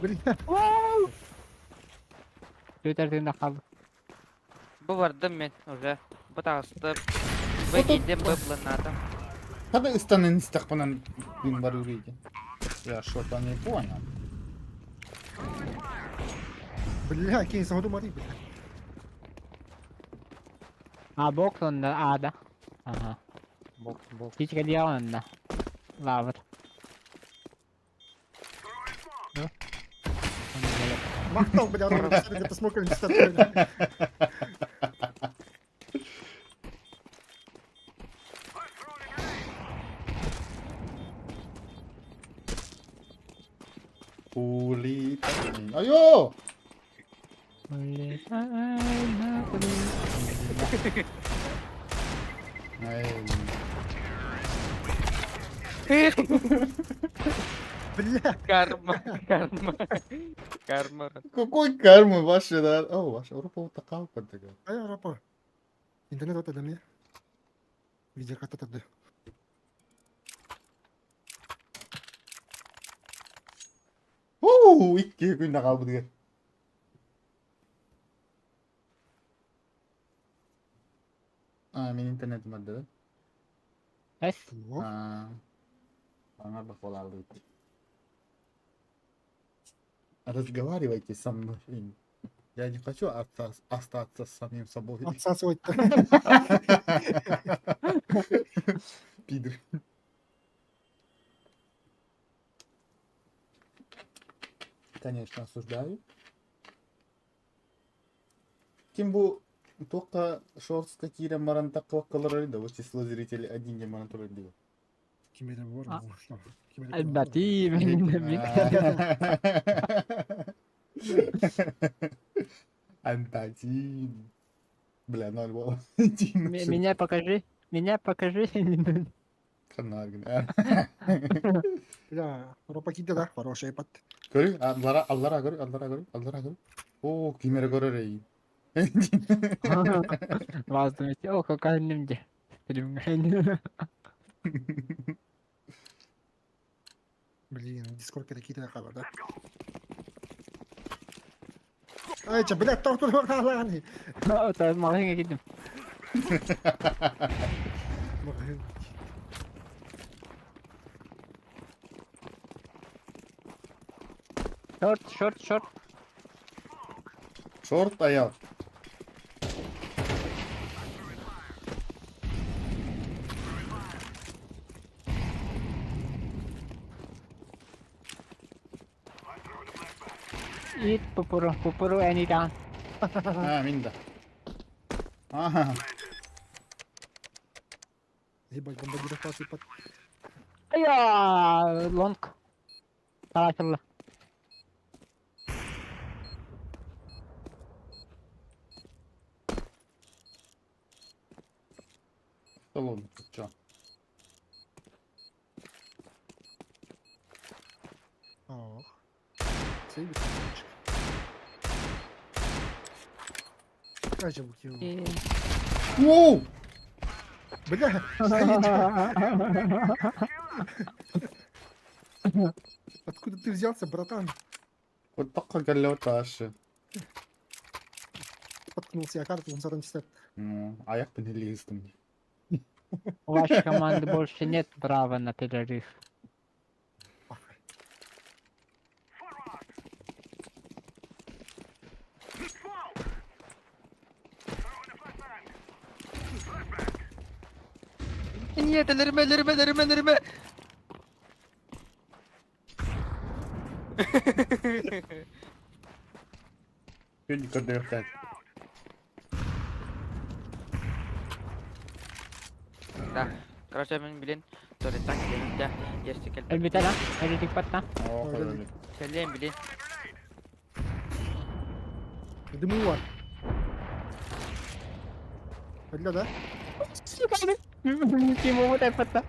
Блин. Түтер тыында қалды. Бу бардым мен уже. Бу тағысты. Бу кидем, бу планатым. Когда ыстанын истахпанан бин бар үрейді. Я что-то не понял. Бля, кейн саду мари, бля. А, бокс онда ада. Ага. Бокс, бокс. Кичке диагонна. Лавр. Мактал, бля, где-то смокали не Пули. Айо! Ай, Бля, Карма, карма, карма. Какой кармы ваши, да? О, ваша Европа такая такая. ай, рапа. Интернет вот это мне. Видеокарта тогда. Уу, икки күн қалды деген. А, мен интернетим бар да? Эс. А, аңар бак боларды. Разговаривайте со мной. Я не хочу остаться с самим собой. Отсасывать. Пидор. Конечно, осуждаю. Ким бу туохха шортска киирэн баран таххыбаккалар да, вот число зрителей один диэн баран турар дии. Ким эрэ буор А. Ким эрэ Альбати мен Антатин. Бля, ноль балл. Меня покажи, меня покажи. Канаргин. Бля, Ропакида да, хорошая пат. Көрү, аллара, аллара көрү, аллара көрү, аллара көрү. Оо, ким эрэ көрөр эй. Ваздым о, какая немде. Блин, Дискорд какие-то хабар, да? Ай, ча, блядь, тохту хаалааны. Маҕаһыыҥҥа киирдим. Short, short, short. Short аял. Eat pupuru, pupuru anytime. А, мин да. Ага. Ебать, бомбардир классный под... Айа, long. Таратылла. Да ладно, чё. Ох. Сейвит. Ай, ча, букил. Воу! Бля, откуда ты взялся, братан? Вот так кэллэ таашы. Споткнулся я карту, он саран читает. Ну, аяк пенелистым. У вашей команды больше нет права на перерыв. Нет, өлөрүмэ, өлөрүмэ, өлөрүмэ, өлөрүмэ. Күн көрдөөхтөн. Да. Короче, мен билин туалеттан келдим да. Ешти келбет. Элбитэ да, элитик батта. Оо, көрөлүк. Кэллиэм билин. Дыму Бля, да? Ким вот это?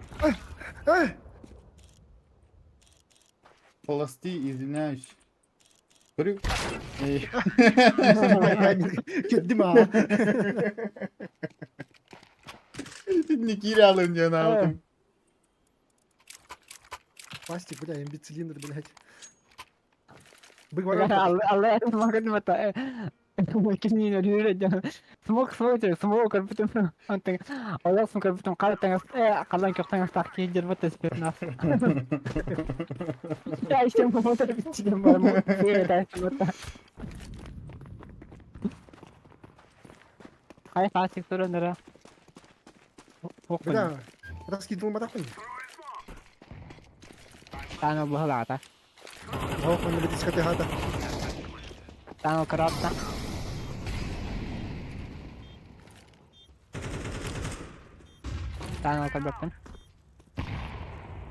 Эй! Холости, извиняюсь. Көрү. Эй. Кэллим аа. Не кире диэн аабытым. Пластик, бля, имбецилиндр, блядь. Бык Алла магын мата. Кинин өлүрэ Смок смок смок көрбүтүм. Антын олосон көрбүтүм кара таңас калан көк таңас так кийдер бат спецназ. Я еще мотор бичидем бар. Хай фасик турунара. Бля, раскидывал матахуй. Таано бухалаата. Ох, он любит искать хата. Таано каратта. Таано көрбөппүн.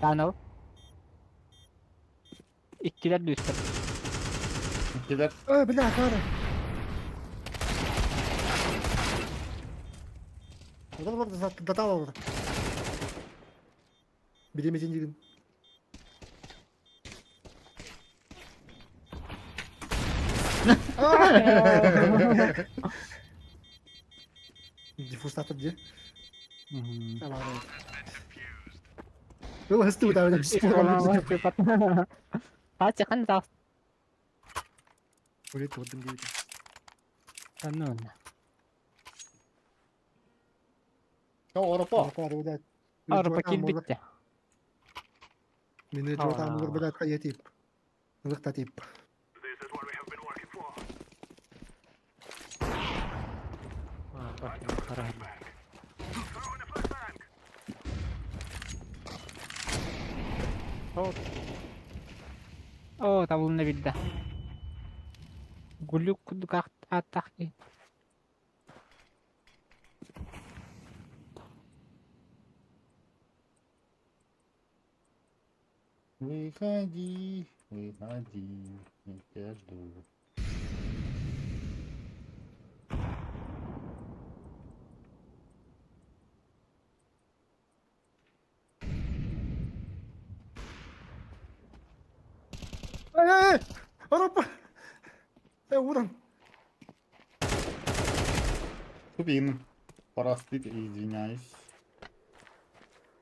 Таано. Иккилэр дүүстэр. Килер. А, бля, кара. Вот вот датала вот. Береметен деген. Диффузатор где? Был гостю там, Пача хан таас. Улет вот дым Тано. Оропа. Арба килбитте. Мені жотам олар блядь хаятип. Лықтатип. Оо, табылына билде. Глюк курдук ааттаах киһи. Выходи, выходи, я тебя жду. Эй, эй, эй! Аропа! Эй, уран! Тупин. Простите, извиняюсь.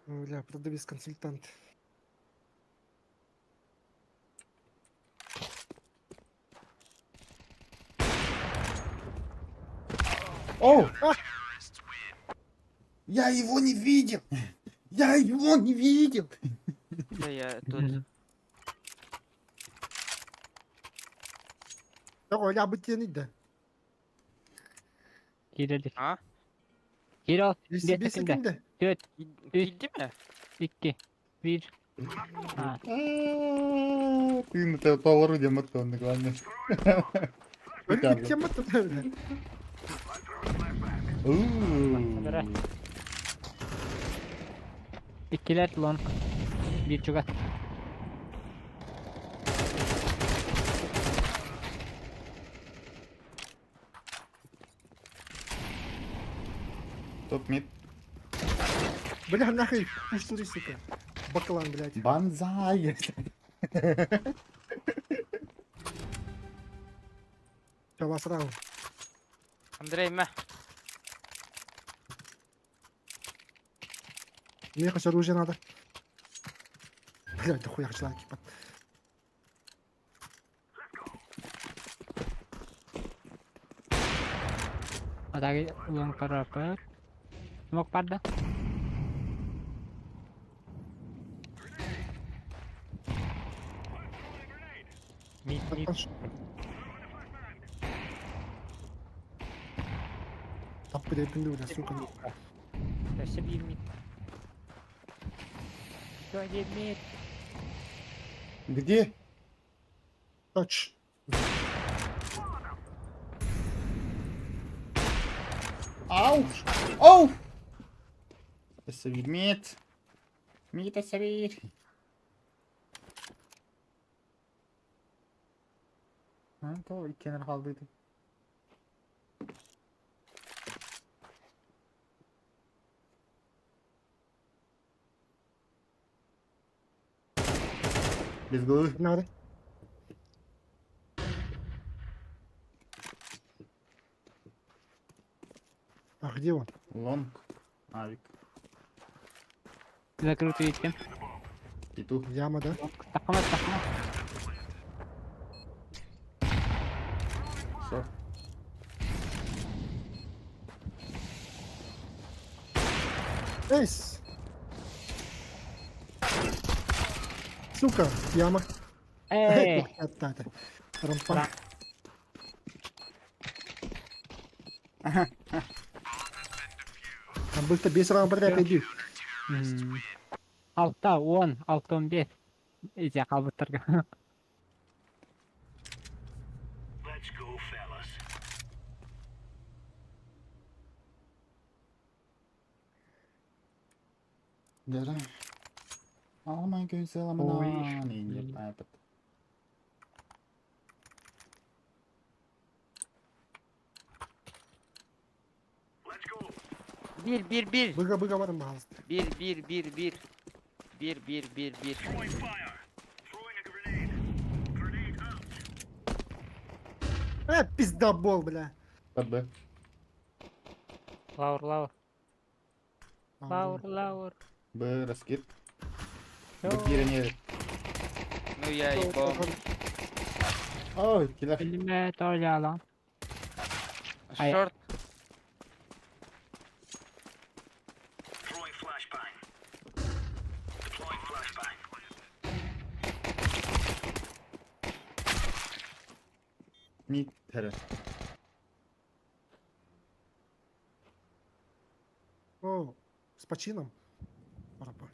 Бля, продавец-консультант. Оу! Я его не видел! Я его не видел! Да я тут. Тоҕо лябытиэн да. Киирэлик. А? Киирэ Бес биэс секунда. секунда. Түөрт, Киирди ме? икки, биир. А, Ты на толору дематонный, главное. Өлбүт кем баттı бля. Ууу. Иккилэр long. Биир чугас. Топ мид. Бля, нахуй, пусть сука. Баклан, блядь. Банзай. Все, вас раунд. Андрей мэ. Мне хоть оружие надо. Блядь, да хуя человек, ебать. Атаги long көрөппүт. Смок барда. Мид, мид. Тап, блядь, бля, сука. Өссө биир мид. Еще один мид. Где? Тач. Ау! Оу! Мид. Мид, Асавир. Ha, tamam ilk kenar kaldıydı. Let's go. Надо. А где он? Long. Авик. Закрытый икки. Петух. Яма, да? Тахама тахама. Все. Эйс! Сука, яма. Эй! Это, это. Рампа. Там был-то без раунд подряд иди. Алта, он, алта он бес. Ити қалбыттарга. Дара. Алмай Ой. Ой. Биир, биир, биир. Быга, быга, барым, пожалуйста. Биир, биир, биир, биир. Биир, биир, биир, биир. Пиздобол, бля. Под Б. Лаур, лаур. А, Лаур, лаур. Б, раскид. Всё. Б, не. Ну я и бомб. Ой, киллер. Билме толяла. Ай. Шорт. Мид, тәрі. О, с почином. Рапа.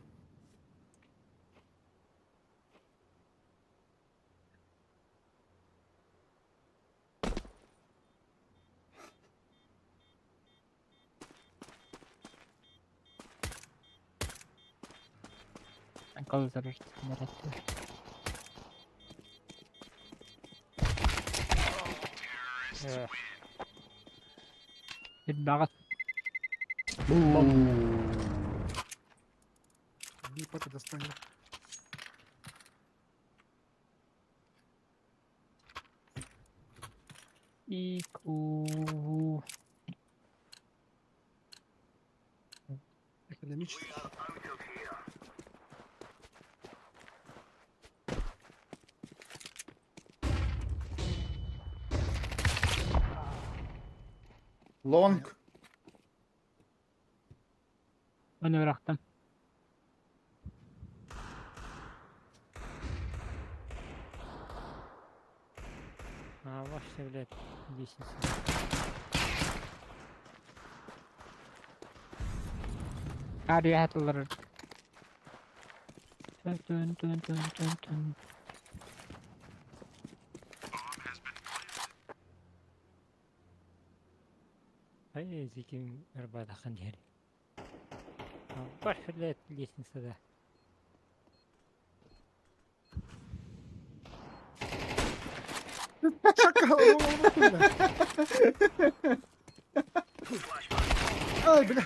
Баҕас. Бипа достанет. Ику. Экономически. Long. Onu bıraktım. А, вообще, блядь, лестница. Her hatırlar. Tün tün tün tün tün. Ай, зикин ырбадахан диэри. Баш, блядь, лестница, да. Шакал! Ай, бля.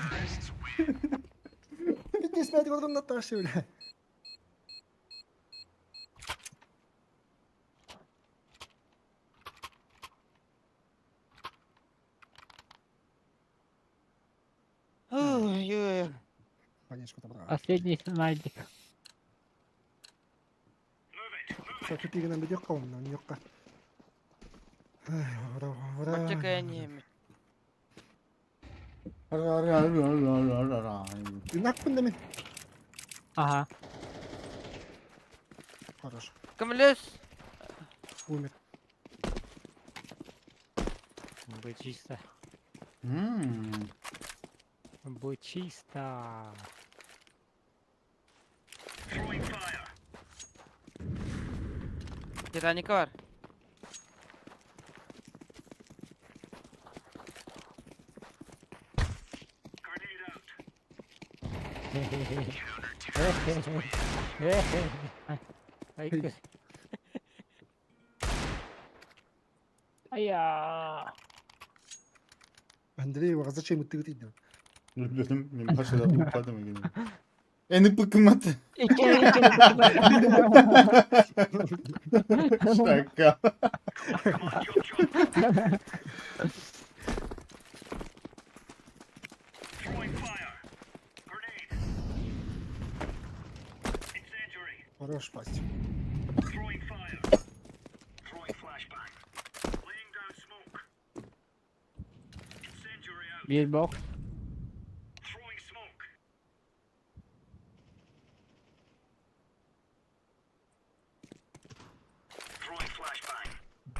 Пятнадцать гордон Наташи, бля. Ой-ой. Конечно, там. Последний смайлик. Тупигин бедек қауым, не yoqqa. Ай, ура, ура. Бачакая не Инакпын да мен. Ага. Хорош. Кымлес. Умер. Будет чисто. М. Будет чисто. Титаника бар. Ай, Ая. Андрей, зачем ты дейді? Bilmiyorum. Ben başladım. Упадым Eni bıkmadı. İki iki. Şaka. Хорош пасть. Bir box.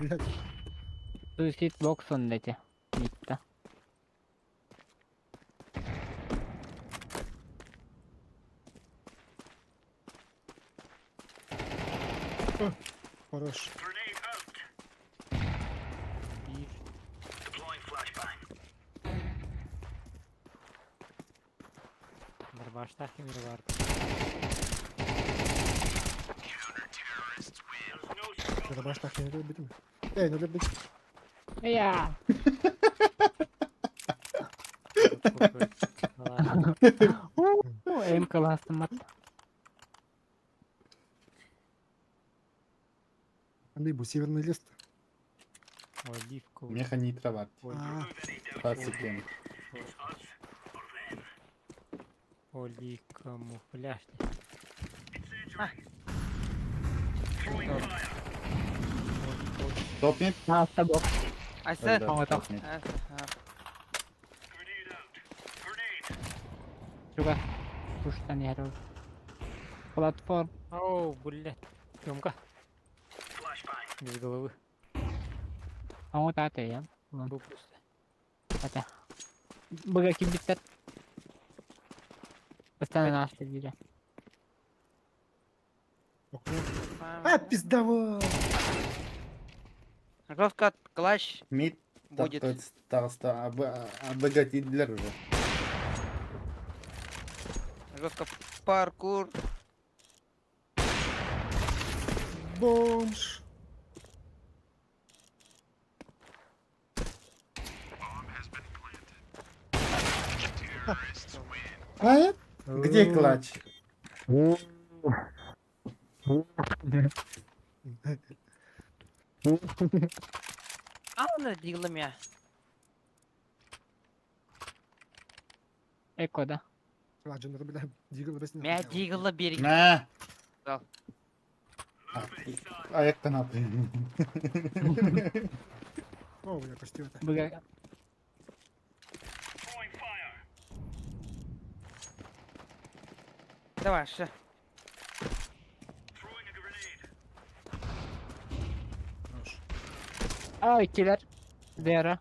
Блядь. Suicide box on dedi. Bitti. Хорош. Bir. Барбаштах эмир бар. Баштах не бітім. Эй, ну бит. Ya. Ладно. M классым at. Андрей, bu северный лес. Оливку. Меха нитро var. А, Классик. Оли камуфляж. Топ mid. Altta box. Айсы. Да, Ага, топ mid. Şurada. Kuştan yer oldu. Platform. Оу, блядь. Тёмка. Без головы. Ama da ya. Был пусто. Hadi. Bırak kim bitler. Bir tane açtı biri. А, пиздово. Жестко клатч Mid будет. Тағыста обогатилдилер уже. Жестко паркур. Бомж. А? Где клатч? Аны диглым я. Эко да. Мэ диглы бери. Мә. Ал. Аяқтан атайын. О, бля, прости это. Быга. Давай, шы. Хорош. Ай, килер. Вера.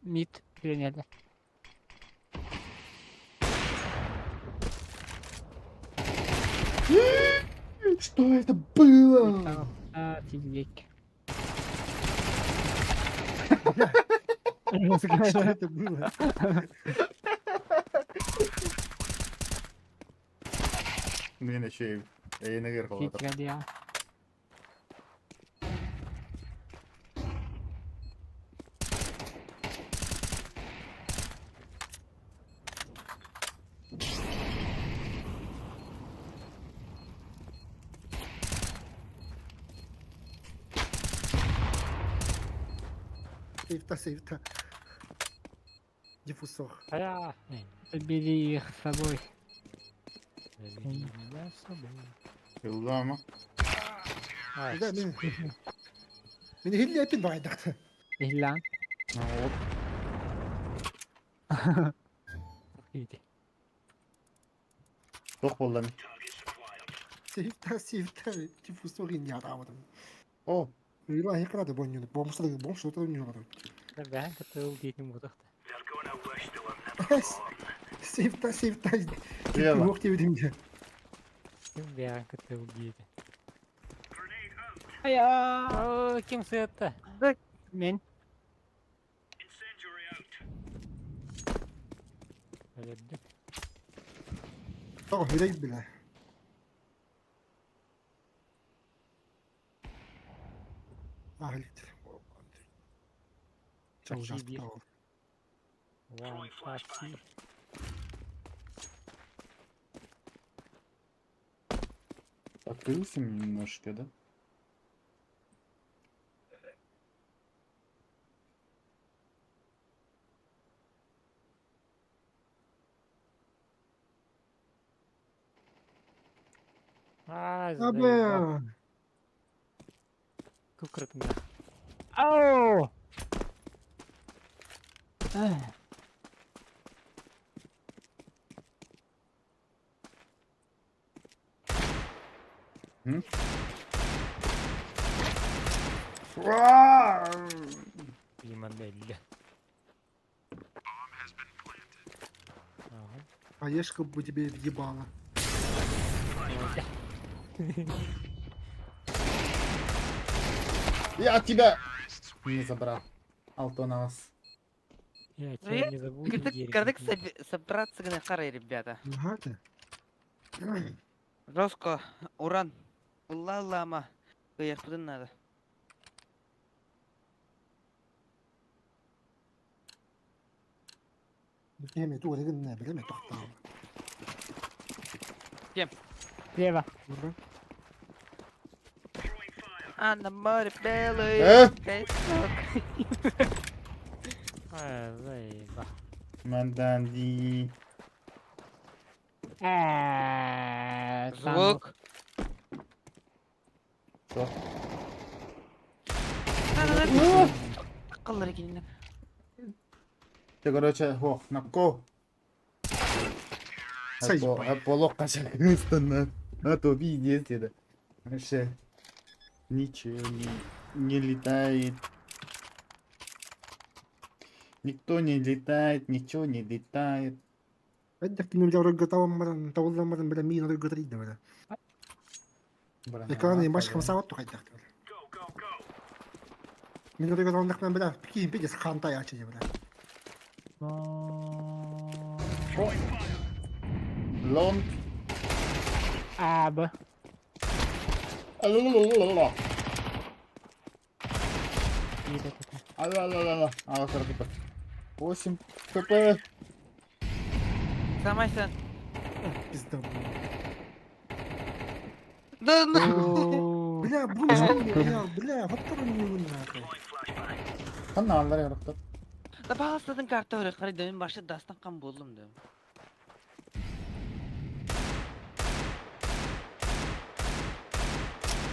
Мид. Киренелер. Что это было? Офигеть. Что это было? Мен еще эйнегер қалады. Хитря. Сейфта, сейфта. Диффусор. А, Забери их с собой. забери меня с собой. Ыллама. Ай, Да, мен... Мен хилли эпин байдакты. Иһиллээн. Вот. иди. Тоқ болдым. Сейфта, сейфта. Диффусор иньядавадым. О, Ила хикрады боннюны. Бомжлар, бомж отырмын. Да, бәһән кытыл дейтін будықты. Сейфта, сейфта. Лево. Yok dedim ya. Ким бәһән кытыл дейді. Ая. О, ким сыятты? Мен. Өлөдүк. Tamam öyle bile. Ahlit. Çok Спасибо. ужасно. Ван, паси. Открылся немножко, да? А, заебал. Abi. Кукрытна. Ау! Эх. Лимонелли. Ага. Хаешка бы тебе въебала. Я тебя не забрал. Алтонас. Я тебя не забуду, Герик. Кардык собраться гына карай, ребята. Нахады. Жестко, уран. Улла-лама. Кыяхпытын надо. Эми туга деген не билеме токтоо. Слева. А на море белый Э? песок. А, заеба. Манданди. Там Звук. Что? Каллар экенин. Ты, короче, ох, напко. Сай. Полок кашакыстана. А то пиздец это. Вообще. Ничего не летает. Никто не летает, ничего не летает. Эддек кинем жавры таваммаран тавылламаран биле мин ры гытрыйды биле. Экраны баш хамсават тухайдак. Мин ры гытрындакнан биле кийин пиджес хантай ачы биле. Лонг. А, Б. Ла-ла-ла-ла-ла. Биир этэ. Алло, алло, алло, алло. 40 8 хп. Самай sen. Пизда, блин. Да ну. Бля, бумажка, бля, бля, вот второй не нахуй. Ханна аллар ярыктар. Да пожалуйста, карта öyle karı demin başta dastan kan buldum dedim.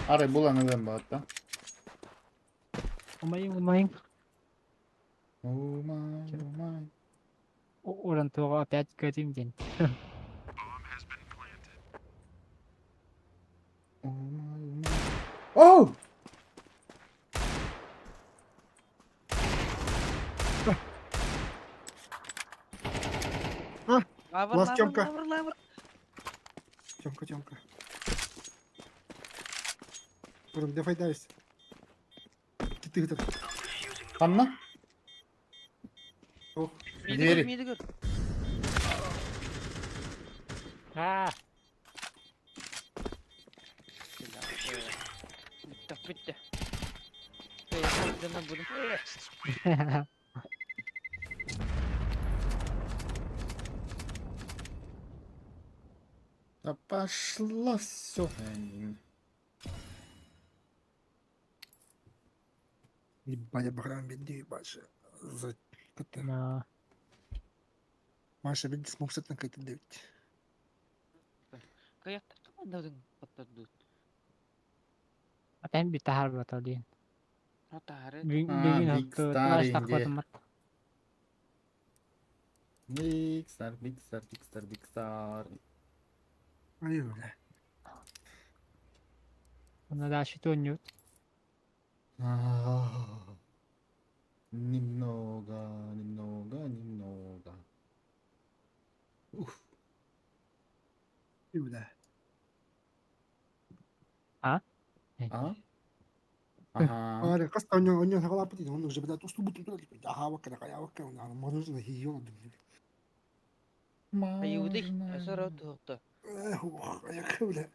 Арай булан ылыам баатта. Умайың, умайың. Oh my, oh my. Уран туға опять горим день. Oh my, oh my. Oh! Лавр, Лас лавр, Тёмка. лавр, лавр. Тёмка, Тёмка. Бурун, давай дайся. Ты ты Ханна? Ох. Миди көр, Двери. миди көр. Аа, Bitti, bitti. Şöyle buldum. Да пошло все. Ебать, Абрам, веди, Маша. За... Это... На. Маша, веди, смог на какой-то девять. Каяктар командадың паттады. Опять битахар баталдин. Атары. Бүгін Big хатты Star таш инде. тақпадым. Big Star, Big Star, Big Star, Big Star. Ай, бля. Оны да шитон yok. А, Немного, немного, немного. Уф. Ай, бля. А? Ага. Ара, каста у него голова он уже, блядь, устубу туда, ага, вака, ага, вака, мороженое, её, блядь. Аюды. Можно. Сора туқты. Эх, ох, аяк, бля.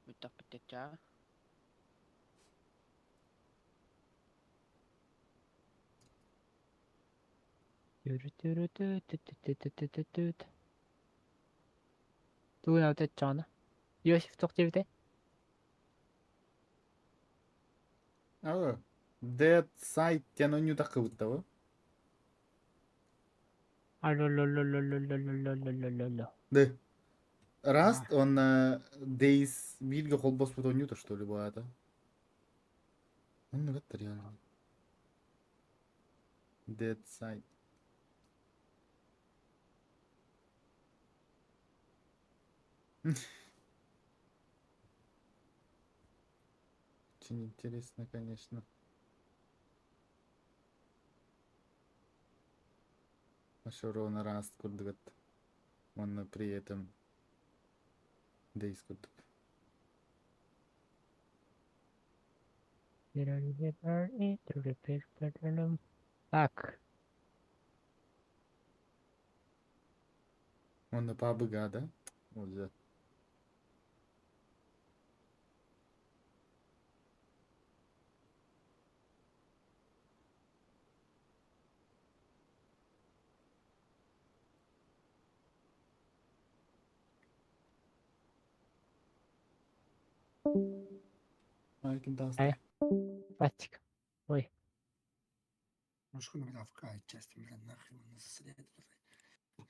Bitti, bitti, ча. Тугун өтөт чана. Йосиф тоқтебите. А, Dead Side тяну не так будто бы. Алло-ло-ло-ло-ло-ло-ло-ло-ло. Да. Раст, он Days бирге холбос бут ойнута, что ли, баата. Он это реально. Dead Side. Очень интересно, конечно. Машорона Раст курдугат. Он при этом Days курдук. Так. Он на PUBG, да? Вот да. I can dust. Ай. Патик. Ой. Мужику, бля, в кай части, бля, нахрен, он засрет, бля.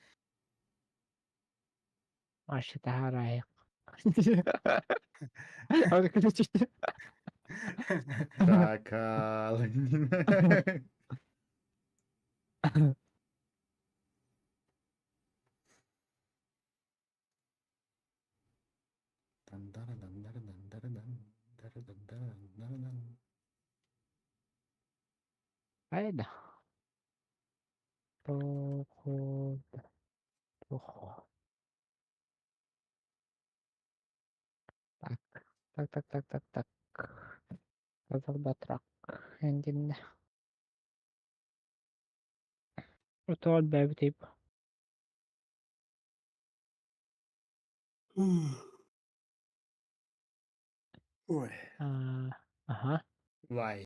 Маша тахарайық. Аны включите. Так, Айда. Проход. Проход. Так, так, так, так, так, так. Казал батрак. Эндин. Утол бәбитип. Ой. Ага. Вай.